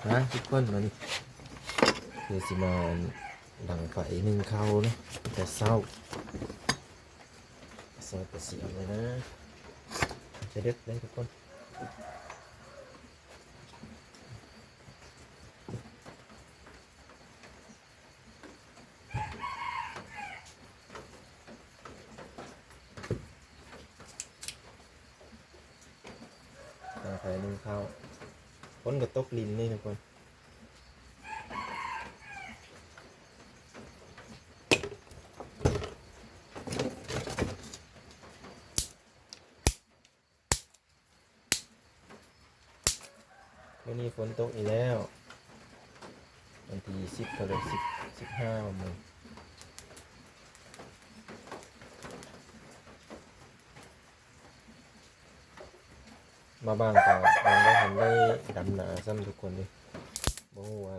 ມາທຸກຄົນ ມານີ້ຄືຊິມາດັງໄຟໜຶ້ງເຂົ້າເນາະ ແຕ່ເຊົ້າ ເຊົ້າກະສຽມເລີຍນະ ຈະເດິກເລີຍທຸກຄົນ. ຕັ້ງໄຟໜຶ້ງເຂົ້າ ຝົນກໍຕົກລິນນີ້ທຸກຄົນ. ມື້ນີ້ຝົນຕົກອີກແລ້ວ ວັນທີສິບເທົ່າໃດ ສິບ ສິບຫ້າ ມື້ ມາບາງກໍຍັງບໍ່ທັນໄດ້ດຳນາຊ້ຳທຸກຄົນເດ້ ບໍ່ຮູ້ວ່າ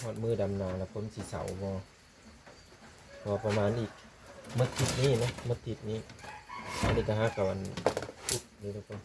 ຮອດມື້ດຳນາແລ້ວຝົນຊິເຊົາບໍ່ ເພາະວ່າປະມານອີກໝົດທິດນີ້ນະ ໝົດທິດນີ້ ອັນນີ້ກໍຫາກະວັນພຸດນີ້ທຸກຄົນ.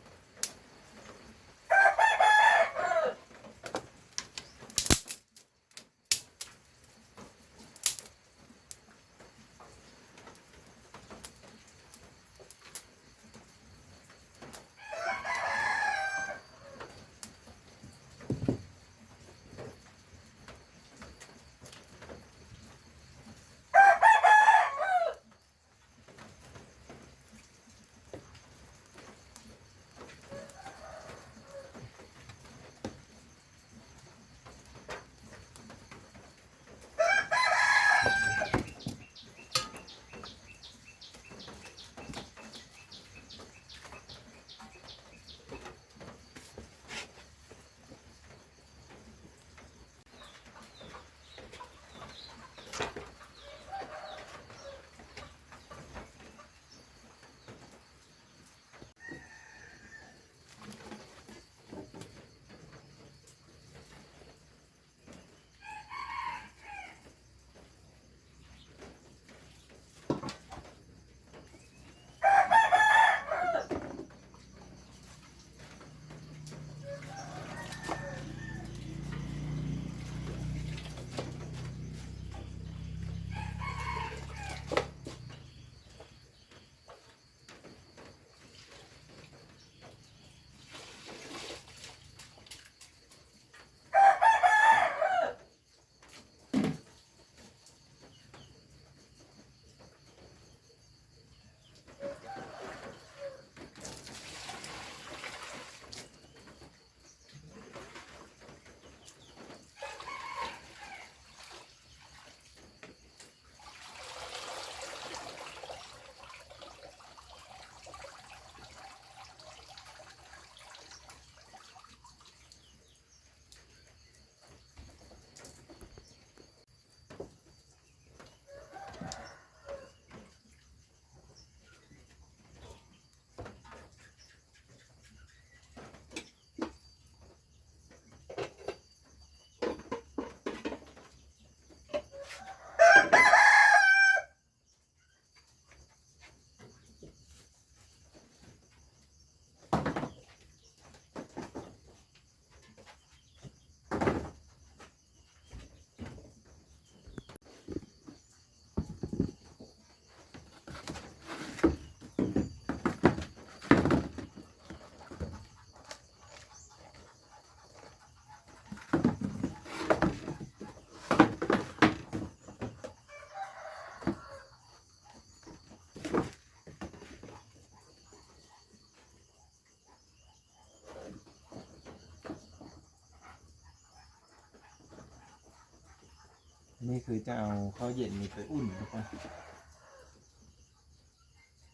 ນີ້ຄືຈະເອົາເຂົ້າເຢັນນີ້ໄປອຸ່ນທຸກຄົນ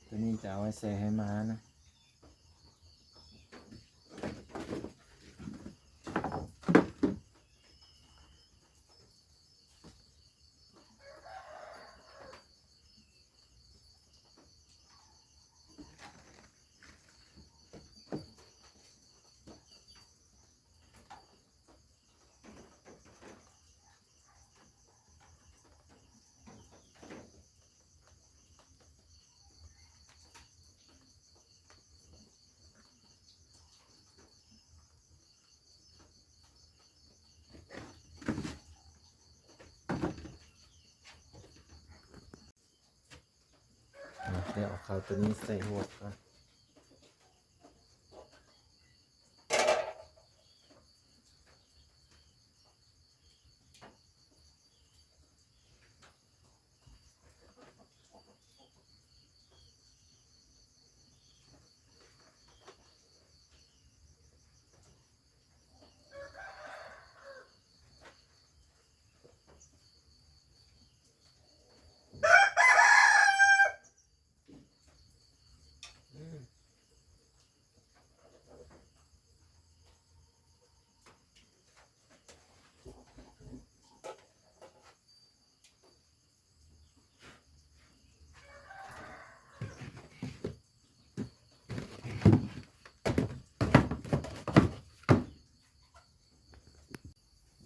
ໂຕນີ້ຈະເອົາໄວ້ແຊ່ໃຫ້ໝານະ. ເ ດຽວເອົາເຂົ້າໂຕນີ້ໃສ່ຫວກກ່ອນ.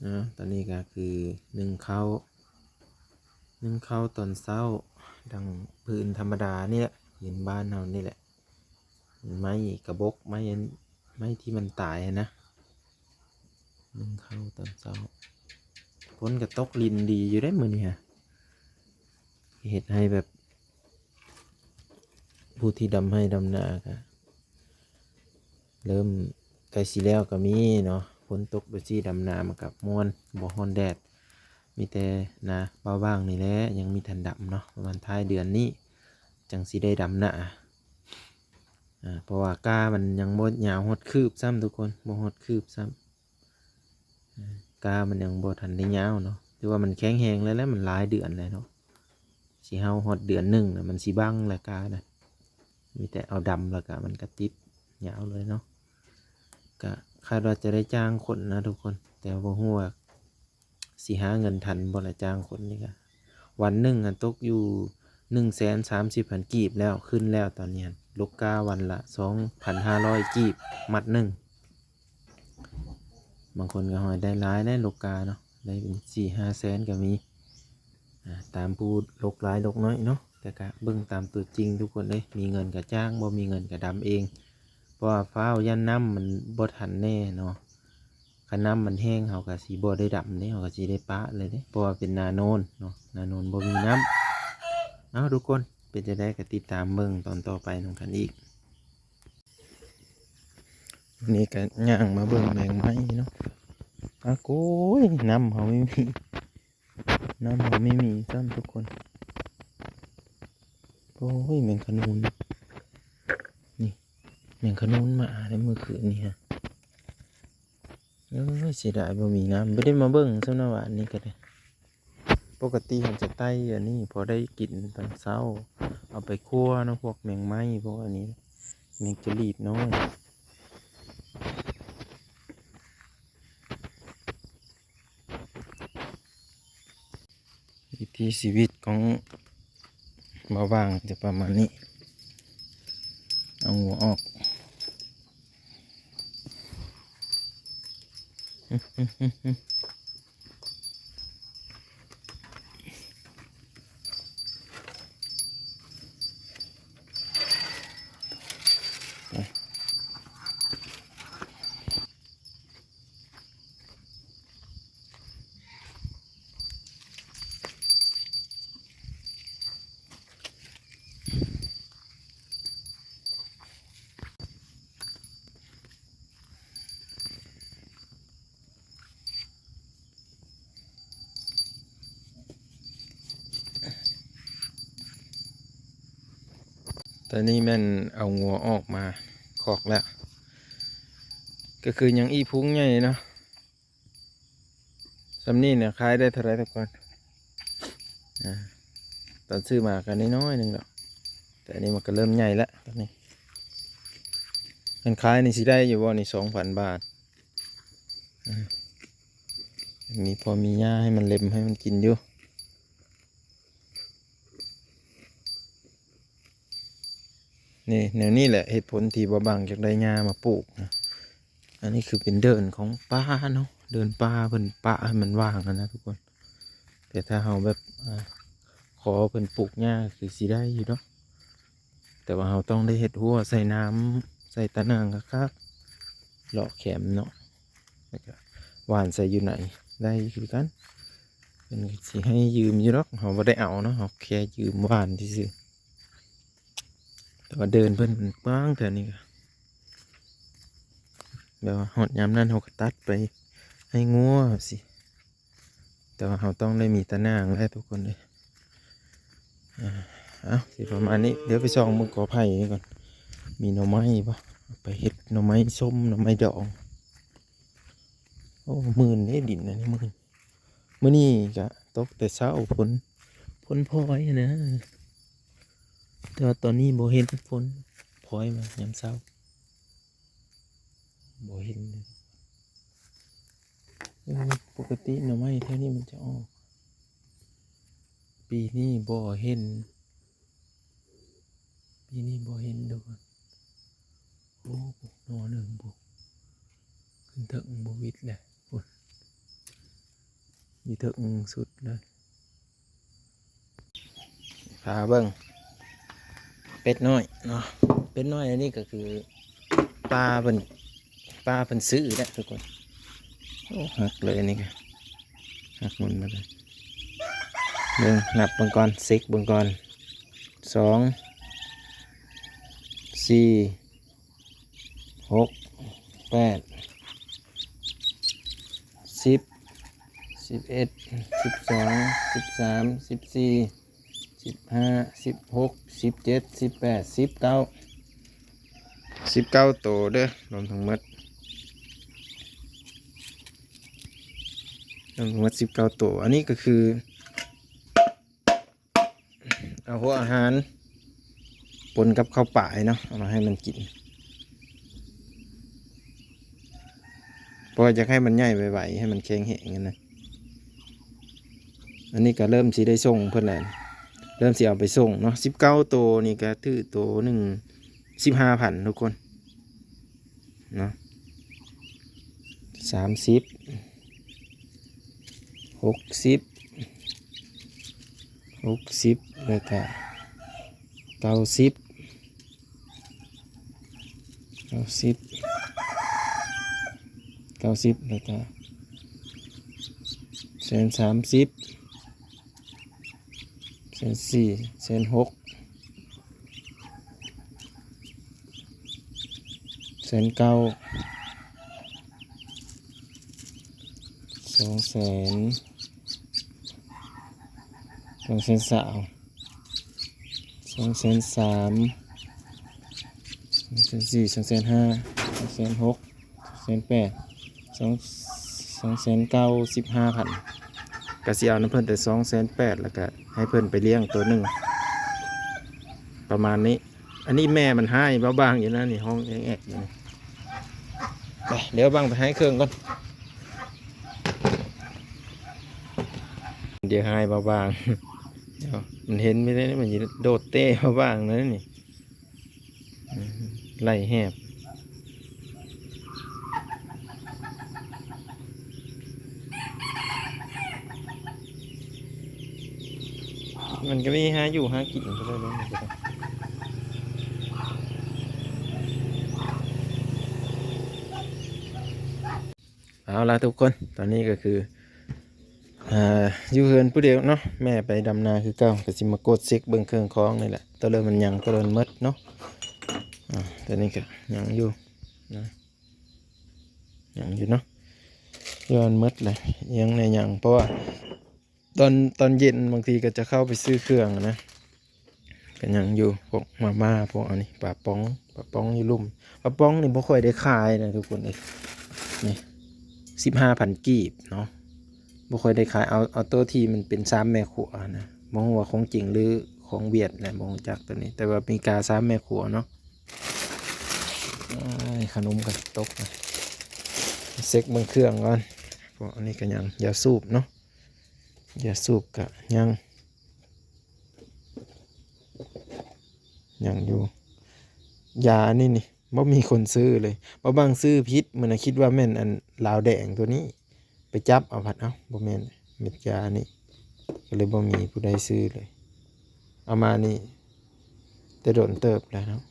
ອາ ຕອນນີ້ກໍຄື ໜຶ້ງເຂົ້າ ໜຶ້ງເຂົ້າຕອນເຊົ້າ ດັ່ງພື້ນທຳມະດານີ້ແຫຼະ ພື້ນບ້ານເຮົານີ້ແຫຼະ ໄມ້ກະບົກ ໄມ້ອັນ ໄມ້ທີ່ມັນຕາຍຫັ້ນນະ ໜຶ້ງເຂົ້າຕອນເຊົ້າ. ຝົນກໍຕົກລິນດີຢູ່ເດ້ມື້ນີ້ຮະ ເຮັດໃຫ້ແບບ ຜູ້ທີ່ດຳໄຮ່ດຳນາກໍເລີ່ມໃກ້ຊິແລ້ວກໍມີເນາະ ຝົນຕົກແບບຊີ້ ດຳນາມັນກໍມ່ວນ ບໍ່ຮ້ອນແດດ. ມີແຕ່ນາບ່າວຫວ່າງນີ້ແຫຼະ ຍັງມີທັນດຳເນາະ ປະມານທ້າຍເດືອນນີ້ຈັ່ງຊິໄດ້ດຳນາ ອາ ເພາະວ່າກ້າມັນຍັງບໍ່ຍາວຮອດຄືບຊ້ຳທຸກຄົນ ບໍ່ຮອດຄືບຊ້ຳ. ອາ ກ້າມັນຍັງບໍ່ທັນໄດ້ຍາວເນາະ ຖືວ່າມັນແຂງແຮງແລ້ວແຫຼະ ມັນຫຼາຍເດືອນແລ້ວເນາະ ຊິເຫົ່າຮອດເດືອນໜຶ່ງນະ ມັນຊິບັງແລ້ວກ້ານະ ມີແຕ່ເອົາດຳແລ້ວກະມັນກະຕິດຍາວເລີຍເນາະ. ກະຄາດວ່າຈະໄດ້ຈ້າງຄົນນະທຸກຄົນ ແຕ່ບໍ່ຮູ້ວ່າຊິຫາເງິນທັນບໍ່ລະ ຈ້າງຄົນນີ້ກະ ວັນໜຶ່ງຫັ້ນຕົກຢູ່ໜຶ່ງແສນສາມສິບພັນກີບແລ້ວ ຂຶ້ນແລ້ວຕອນນີ້ຫັ້ນ ລົກກ້າວັນລະສອງພັນຫ້າຮ້ອຍກີບມັດໜຶ່ງ. ບາງຄົນກໍຫ້ອຍໄດ້ຫຼາຍໄດ໋ ລົກກ້າເນາະ ໄດ້ເປັນສີ່ຫ້າແສນກໍມີ ອາ ຕາມຜູ້ລົກຫຼາຍລົກໜ້ອຍເນາະ ແຕ່ກະເບິ່ງຕາມຕົວຈິງທຸກຄົນເອີຍ ມີເງິນກະຈ້າງ ບໍ່ມີເງິນກະດຳເອງ ເພາະວ່າຟ້າວຢ້ານນ້ຳມັນບໍ່ທັນແນ່ເນາະ. ຄັນນ້ຳມັນແຫ້ງເຮົາກໍຊິບໍ່ໄດ້ດຳເດ້ ເຮົາກໍຊິໄດ້ປະເລີຍເດ້ ເພາະວ່າເປັນນາໂນນເນາະ ນາໂນນບໍ່ມີນ້ຳ. ເອົາ ທຸກຄົນ ເປັນຈັ່ງໃດກໍຕິດຕາມເບິ່ງຕອນຕໍ່ໄປນຳກັນອີກ. ນີ້ກໍຍ່າງມາເບິ່ງແມງໄມ້ເນາະ ອາ ໂກຍ ນ້ຳເຮົາມີ ນ້ຳເຮົາມີ ມີຊ້ຳທຸກຄົນ. ໂອ້ຍ ແມງຂະນູນ ນີ້ ແມງຂະນູນມາໃນມື້ຄືນນີ້ຮະ. ໂອ້ຍ ເສຍດາຍບໍ່ມີນ້ຳ ບໍ່ໄດ້ມາເບິ່ງຊ້ຳນະ ວານນີ້ກໍໄດ້. ປົກກະຕິເຮົາຈະໄຕ່ອັນນີ້ ພໍໄດ້ກິນຕອນເຊົ້າ ເອົາໄປຂົ້ວເນາະ ພວກແມງໄມ້ ພວກອັນນີ້ ແມງຈະຫຼີດນ້ອຍ. ວິຖີຊີວິດຂອງບ່າວຫວ່າງຈະປະມານນີ້ ເອົາງົວອອກ. ຕອນນີ້ແມ່ນເອົາງົວອອກມາຄອກແລ້ວ ກໍຄືຍັງອີ່ພຸງໃຫຍ່ເນາະ. ສ່ຳນີ້ນະ ຂາຍໄດ້ເທົ່າໃດທຸກຄົນ? ອາ ຕອນຊື້ມາກໍນ້ອຍໆໜຶ່ງດອກ ແຕ່ອັນນີ້ມັນກໍເລີ່ມໃຫຍ່ແລ້ວຕອນນີ້. ຄັນຂາຍນີ້ຊິໄດ້ຢູ່ບໍ່ນີ້ ສອງພັນບາດ? ອາ ມີພໍມີຫຍ້າໃຫ້ມັນເລັມໃຫ້ມັນກິນຢູ່. ນີ້ ແນວນີ້ແຫຼະເຫດຜົນທີ່ບ່າວຫວ່າງຢາກໄດ້ຫຍ້າມາປູກນະ. ອັນນີ້ຄືເປັນເດີ່ນຂອງປ່າເນາະ ເດີ່ນປ່າ ເພິ່ນປະໃຫ້ມັນວ່າງຫັ້ນນະທຸກຄົນ. ແຕ່ຖ້າເຮົາແບບ ອາ ຂໍເພິ່ນປູກຫຍ້າ ຄືຊິໄດ້ຢູ່ດອກ ແຕ່ວ່າເຮົາຕ້ອງໄດ້ເຮັດຮົ້ວ ໃສ່ນ້ຳ ໃສ່ຕາໜ່າງຄັກໆ ເລາະແຄມເນາະ ແລ້ວກະຫວ່ານໃສ່ຢູ່ໃນໄດ້ຄືກັນ. ເພິ່ນກໍຊິໃຫ້ຢືມຢູ່ດອກ ເຮົາບໍ່ໄດ້ເອົາເນາະ ເຮົາແຄ່ຢືມຫວ່ານຊື່ໆ. ແຕ່ວ່າເດີ່ນເພິ່ນມັນກວ້າງແຖວນີ້ກະ ແບບວ່າຮອດຍາມນັ້ນເຮົາກະຕັດໄປໃຫ້ງົວຊີ້ ແຕ່ວ່າເຮົາຕ້ອງໄດ້ມີຕາໜ່າງແຫຼະທຸກຄົນເອີຍ. ອ່າ ເອົາ ຊິປະມານນີ້ ດຽວໄປສ່ອງເບິ່ງກໍໄຜ່ນີ້ກ່ອນ ມີໜໍ່ໄມ້ບໍ່ ໄປເຮັດໜໍ່ໄມ້ສົ້ມ ໜໍ່ໄມ້ດອງ. ໂອ້ ມື່ນເດ້ ດິນອັນນີ້ມື່ນ. ມື້ນີ້ກະຕົກແຕ່ເຊົ້າ ຝົນ ຝົນພອຍຫັ້ນນະ ແຕ່ວ່າຕອນນີ້ບໍ່ເຫັນຝົນພອຍມາຍາມເຊົ້າ ບໍ່ເຫັນເລີຍ. ເອີ ປົກກະຕິໜໍ່ໄມ້ແຖວນີ້ມັນຈະອອກ ປີນີ້ບໍ່ເຫັນ ປີນີ້ບໍ່ເຫັນດອກ. ໂອ້ ໜໍ່ໜຶ່ງພຸ້ນ ຂຶ້ນເທິງບໍ່ຫວິດແຫຼະ ພຸ້ນ ຢູ່ເທິງສຸດເລີຍ. ພາເບິ່ງເປັດນ້ອຍເນາະ ເປັດນ້ອຍອັນນີ້ກະຄື ປາເພິ່ນ ປາເພິ່ນຊື້ແຫຼະທຸກຄົນ. ໂອ້ ຫັກເລີຍ ອັນນີ້ກະຫັກໝົດເລີຍ. ເບິ່ງ ນັບເບິ່ງກ່ອນ ເຊັກເບິ່ງກ່ອນ ສອງ ສີ່ ຫົກ ແປດ ສິບ ສິບເອັດ ສິບສອງ ສິບສາມ ສິບສີ່ ສິບຫ້າ ສິບຫົກ ສິບເຈັດ ສິບແປດ ສິບເກົ້າ ສິບເກົ້າໂຕເດີ ລວມທັງໝົດ ລວມທັງໝົດສິບເກົ້າໂຕ. ອັນນີ້ກະຄື ເອົາຫົວອາຫານປົນກັບເຂົ້າປາຍເນາະ ເອົາມາໃຫ້ມັນກິນ ເພາະວ່າຢາກໃຫ້ມັນໃຫຍ່ໄວໆ ໃຫ້ມັນແຂງແຮງຫັ້ນນະ. ອັນນີ້ກະເລີ່ມຊິໄດ້ສົ່ງເພິ່ນແລ້ວ ເລີ່ມຊິເອົາໄປສົ່ງເນາະ ສິບເກົ້າໂຕນີ້ກະຖືໂຕໜຶ່ງສິບຫ້າພັນທຸກຄົນ ເນາະ ສາມສິບ ຫົກສິບ ຫົກສິບ ແລ້ວກະເກົ້າສິບ ເກົ້າສິບ ເກົ້າສິບ ແລ້ວກະແສນສາມສິບ ແສນສີ່ ແສນຫົກ ແສນເກົ້າ ສອງແສນ ສອງແສນຊາວ ສອງແສນສາມ ສອງແສນສີ່ ສອງແສນຫ້າ ສອງແສນຫົກ ສອງແສນແປດ ສອງ ສອງແສນເກົ້າສິບຫ້າພັນ ກະຊິເອົານຳເພິ່ນແຕ່ສອງແສນແປດ ແລ້ວກະໃຫ້ເພິ່ນໄປລ້ຽງໂຕໜຶ່ງ ປະມານນີ້. ອັນນີ້ແມ່ມັນຮ້າຍເບົາບາງຢູ່ນະນີ້ ຮ້ອງແອກໆຢູ່ນີ້. ໄປ ດຽວບັງໄປໃຫ້ເຄື່ອງກ່ອນ ດຽວຮ້າຍເບົາບາງ ດຽວມັນເຫັນໄປເດ້ ມັນຊິໂດດເຕະເບົາບາງນະນີ້. ອືມ ໄລ່ແຮບ ມັນກະມີຫາຢູ່ຫາກິນໄປເລີຍເນາະ ມັນກະໄດ້. ເອົາລະທຸກຄົນ ຕອນນີ້ກະຄື ອ່າ ຢູ່ເຮືອນຜູ້ດຽວເນາະ ແມ່ໄປດຳນາຄືເກົ່າ ກະຊິມາກວດເຊັກເບິ່ງເຄື່ອງຂອງນີ້ແຫຼະ ໂຕເລີ່ມມັນຍັງ ໂຕເລີ່ມໝົດເນາະ. ອ່າ ໂຕນີ້ກະຍັງຢູ່ນະ ຍັງຢູ່ເນາະ ຍ້ອນໝົດແຫຼະ ຍັງແດ່ຍັງ ເພາະວ່າ ຕອນ ຕອນເຢັນບາງທີກະຈະເຂົ້າໄປຊື້ເຄື່ອງນະ ກະຍັງຢູ່ ພວກມາມ່າ ພວກອັນນີ້ ປາປ໋ອງ ປາປ໋ອງຢູ່ລຸ່ມ. ປາປ໋ອງນີ້ບໍ່ຄ່ອຍໄດ້ຂາຍນະທຸກຄົນເອີຍ ນີ້ ສິບຫ້າພັນກີບເນາະ ບໍ່ຄ່ອຍໄດ້ຂາຍ. ເອົາ ເອົາໂຕທີ່ມັນເປັນຊາມແມ່ຄົວນະ ບໍ່ຮູ້ວ່າຂອງຈິງ ຫຼື ຂອງຫວຽດແຫຼະ ບໍ່ຮູ້ຈັກໂຕນີ້ ແຕ່ວ່າມີກາຊາມແມ່ຄົວເນາະ. ອ້າຍ ຂະໜົມກະຕົກນະ ເຊັກເບິ່ງເຄື່ອງກ່ອນ. ພວກອັນນີ້ກະຍັງ ຢາສູບເນາະ ຢາສູບກະຍັງ ຍັງຢູ່. ຢາອັນນີ້ນີ້ບໍ່ມີຄົນຊື້ເລີຍ ບໍ່ບັງຊື້ຜິດ ມື້ນະຄິດວ່າແມ່ນອັນລາວແດງໂຕນີ້ ໄປຈັບເອົາພັດ ເອົ້າ ບໍ່ແມ່ນ ເມັດຢານີ້ ກະເລີຍບໍ່ມີຜູ້ໃດຊື້ເລີຍ. ເອົາມານີ້ແຕ່ດົນເຕີບແລ້ວເນາະ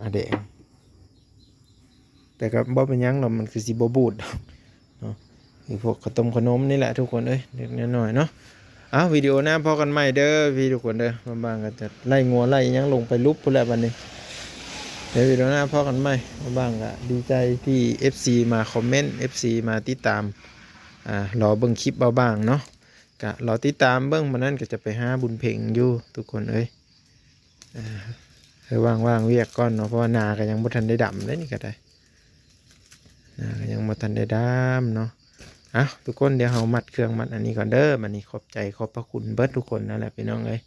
ອາແດງ ແຕ່ກະບໍ່ເປັນຫຍັງດອກ ມັນຄືຊິບໍ່ບູດດອກເນາະ. ຄືພວກເຂົ້າຕົ້ມເຂົ້າໜົມນີ້ແຫຼະທຸກຄົນເອີຍ ເລັກໆນ້ອຍໆເນາະ. ເອົາ ວິດີໂອໜ້າພໍ້ກັນໃໝ່ເດີພີ່ໆທຸກຄົນເດີ. ບາງໆກະຈະໄລ່ງົວໄລ່ຫຍັງລົງໄປຫຼຸບພຸ້ນແຫຼະບັດນີ້ เดี๋ยววิดีโอหน้าพ้อกันใหม่ บ่าวบ้างก็ดีใจที่เอฟซีมาคอมเมนต์ เอฟซีมาติดตาม อ่า รอเบิ่งคลิปบ่าวบ้างเนาะ ก็รอติดตามเบิ่ง มื้อนั้นก็จะไปหาบุญเพ็งอยู่ทุกคนเอ้ย อ่า เออ ว่างๆเวียกก่อนเนาะ เพราะว่านาก็ยังบ่ทันได้ดำเลยนี่ก็ได้ นาก็ยังบ่ทันได้ดำเนาะ เอ้า ทุกคน เดี๋ยวเฮามัดเครื่องมัดอันนี้ก่อนเด้อ บัดนี้ขอบใจขอบพระคุณเบิดทุกคนนั่นแหละพี่น้องเอ้ย